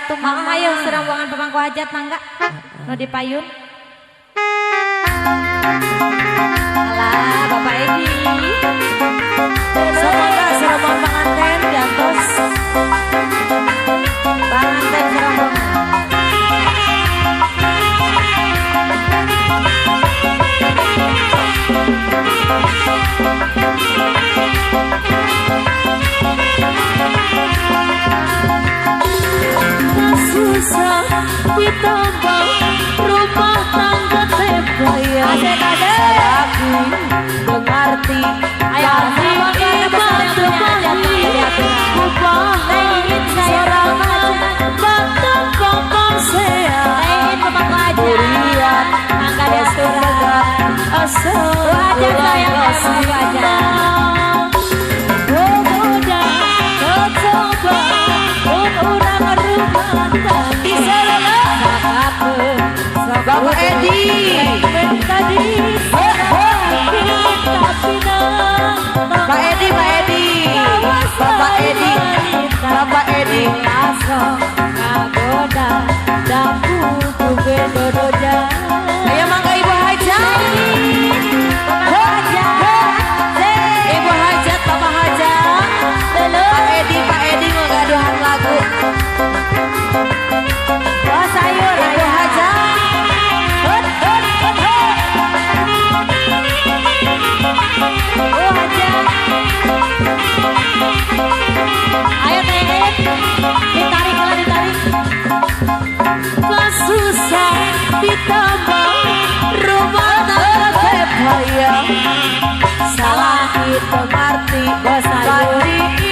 atuh mama. Ayo serambungan pemangku hajat mangga. Nu di payun. Alah, Bapak Edi. Semoga serambungan pengantin diantos. Pengantin serambungan. Susah ditambah rumah tangga teh bayar. Asik asik. Salaki mengerti. Ayo, Bapak Edi. Pak Edi, Pak Edi, Bapak Edi, Bapak Edi. Ayo mangga Ibu Hajat. Ibu Hajat, Bapak Hajat. Pak Edi, Pak Edi ngagaduhan lagu. Oh sayur, Ibu Hajat. Hut, hut, hut, hut. Oh Hajat. Ayo Teh, ditarik kalau ditarik. Susah ditambah rumah tangga teh bayar. Salah itu ngerti, padi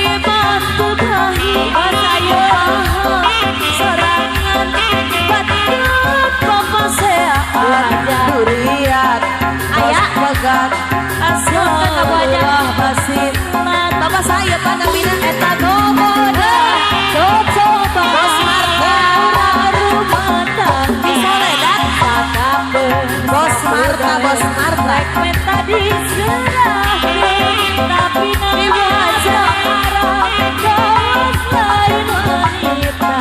iman tubahi. Serangan batun papaseaan durian Ayah. Pegat asal ulah basin. Bapak saya Pak Namina eta gogoda cocoba Bos Marta Disoledat Bos Marta, Bos Marta. Tadi tapi Ibu Hajat. lain wanita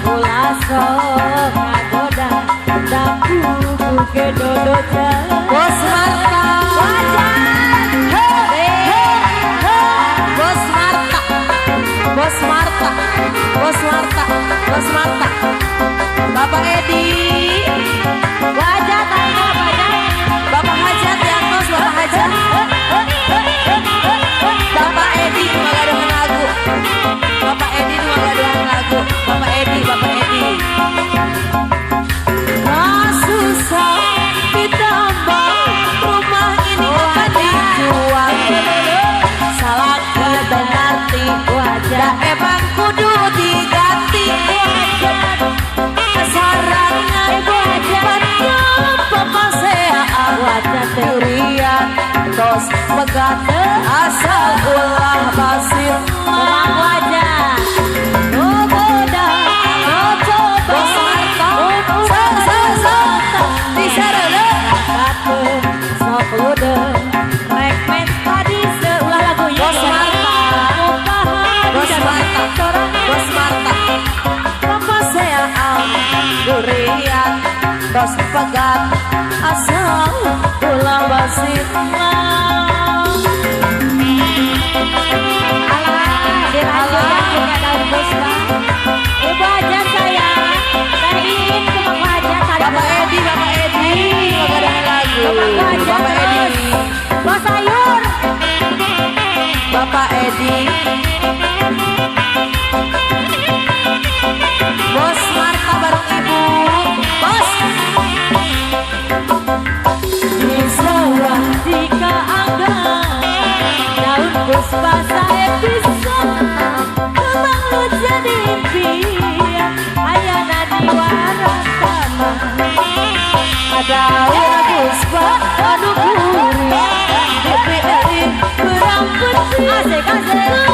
ulah sok ngagoda daku buke dodoja. Bos Marta. He, he, he. Bos Marta. Bos Marta. Bos Marta. Bos Marta. Bapak Edi. Wajah tangga wajah. Bapak Hajat diantos Bapak Hajat. Bapak Edi magaduhan lagu. Bapak Edi magaduhan lagu. Bapak Edi, Bapak Edi. Susah ditambah rumah ini akan dijual. Salah kita ngerti, Wajah. da emang kudu diganti. Sarangan Ibu Hajat. papaseaan Wajah teh. durian tos pegat asal ulah basir. Pemangku aja. Gogoda cocoba. Bos Marta, so so so, diserele. Sok lude rekmen tadi seulah lagu ya. Bos Marta, Bos Marta, Bos Marta, papaseaan durian tos pegat asal ulah basir. Alah, dilanjut punya daun puspa. Ibu aja sayang. Teh Iin pemangku hajat tarik. Bapak Edi, Bapak Edi, magaduhan lagu. Pemangku hajat Bapak Edi, terus. Bos sayur. Bapak Edi. Bos Marta bareng Ibu. Bos. Di sawah jika anggang daun puspa saya bisa memang lu jadi impian ayana di waratama. Ada Puspa anu kuring DPR berang penting. Asik asik.